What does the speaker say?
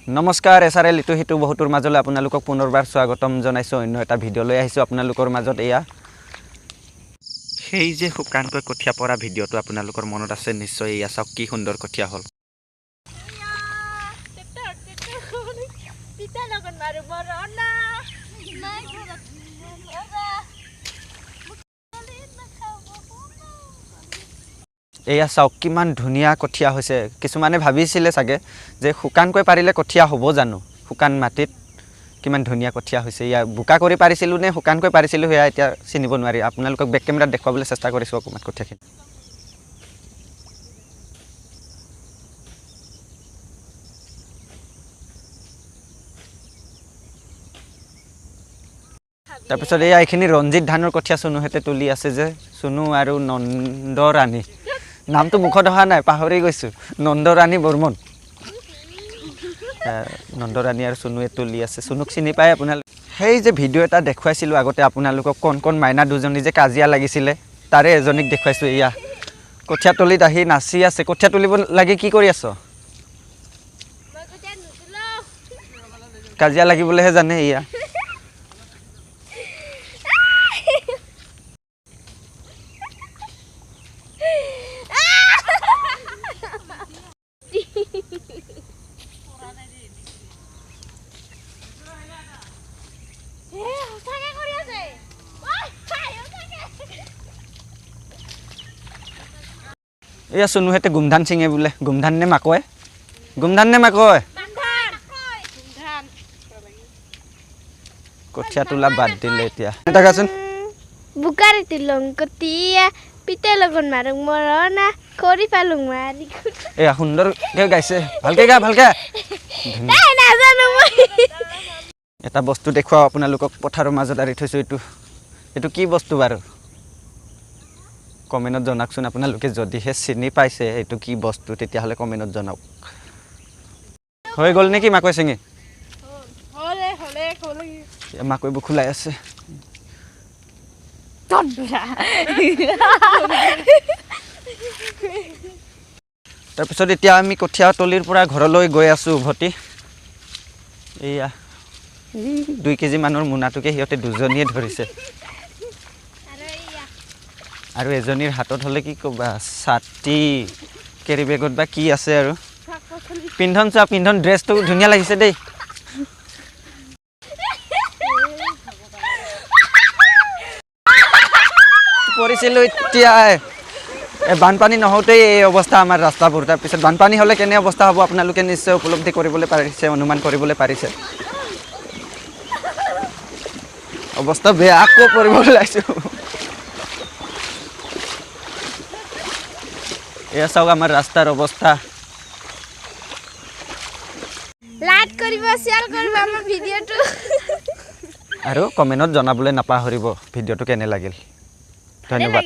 নমস্কাৰ, S R L ইটো সিটো বহুতৰ মাজলৈ আপোনালোকক পুনৰবাৰ স্বাগতম জনাইছোঁ। অন্য এটা ভিডিঅ' লৈ আহিছোঁ আপোনালোকৰ মাজত। এয়া সেই যে শুকানকৈ কঠীয়া পৰা ভিডিঅ'টো আপোনালোকৰ মনত আছে নিশ্চয়। এয়া চাওক কি সুন্দৰ কঠীয়া হ'ল। এয়া চাওক কিমান ধুনীয়া কঠীয়া হৈছে। কিছুমানে ভাবিছিলে চাগে যে শুকানকৈ পাৰিলে কঠীয়া হ'ব জানো, শুকান মাটিত কিমান ধুনীয়া কঠীয়া হৈছে। ইয়াৰ বোকা কৰি পাৰিছিলোঁ নে শুকানকৈ পাৰিছিলোঁ সেয়া এতিয়া চিনিব নোৱাৰি। আপোনালোকক বেক কেমেৰাত দেখুৱাবলৈ চেষ্টা কৰিছোঁ অকণমান কঠীয়াখিনি। তাৰপিছত এয়া এইখিনি ৰঞ্জিত ধানৰ কঠীয়া চুনুহেঁতে তুলি আছে যে, চুনু আৰু নন্দৰাণী, নামটো মুখত অহা নাই পাহৰি গৈছোঁ, নন্দৰাণী বৰ্মন। নন্দৰাণী আৰু চুনুৱে তুলি আছে। চুনুক চিনি পায় আপোনালোক। সেই যে ভিডিঅ' এটা দেখুৱাইছিলোঁ আগতে আপোনালোকক, কণ কণ মাইনা দুজনী যে কাজিয়া লাগিছিলে, তাৰে এজনীক দেখুৱাইছোঁ। এয়া কঠীয়া তলিত আহি নাচি আছে। কঠীয়া তুলিব লাগি কি কৰি আছ? কাজিয়া লাগিবলৈহে জানে। এয়া এয়া চুনুহেঁতে গোমধান ছিঙে বোলে। গোমধান নে মাকৈ? গোমধান নে মাকৈ? কঠীয়া তোলা বাদ দিলে এতিয়া। দেখাচোন। বোকাৰে তুলং কটীয়া, পিতে লগত মাৰোং মৰণা, খৰি পালুং মাৰি। এয়া সুন্দৰকৈ গাইছে, ভালকে গা, ভালকে। নাজানো মই। এটা বস্তু দেখুৱাওঁ আপোনালোকক, পথাৰৰ মাজত আঁৰি থৈছোঁ। এইটো এইটো কি বস্তু বাৰু কমেণ্টত জনাওকচোন আপোনালোকে। যদিহে চিনি পাইছে এইটো কি বস্তু তেতিয়াহ'লে কমেণ্টত জনাওক। হৈ গ'ল নেকি মাকৈ চিঙি? মাকৈবোৰ খোলাই আছে। তাৰপিছত এতিয়া আমি কঠীয়া তলিৰ পৰা ঘৰলৈ গৈ আছোঁ উভতি। এইয়া এই 2 কেজি মানৰ মোনাটোকে সিহঁতে দুজনীয়ে ধৰিছে। আৰু এজনীৰ হাতত হ'লে কি ক'বা, ছাতি, কেৰি বেগত বা কি আছে আৰু। পিন্ধন চোৱা, পিন্ধন ড্ৰেছটো ধুনীয়া লাগিছে দেই। পৰিছিলোঁ এতিয়া এই বানপানী নহওঁতেই এই অৱস্থা আমাৰ ৰাস্তাবোৰ। তাৰপিছত বানপানী হ'লে কেনে অৱস্থা হ'ব আপোনালোকে নিশ্চয় উপলব্ধি কৰিবলৈ পাৰিছে, অনুমান কৰিবলৈ পাৰিছে। অৱস্থা বেয়া, আকৌ পৰিব ওলাইছোঁ। এয়া চাওক আমাৰ ৰাস্তাৰ অৱস্থা। লাইক কৰিব, শ্বেয়াৰ কৰিব আমাৰ ভিডিঅ'টো, আৰু কমেণ্টত জনাবলৈ নাপাহৰিব ভিডিঅ'টো কেনে লাগিল। ধন্যবাদ।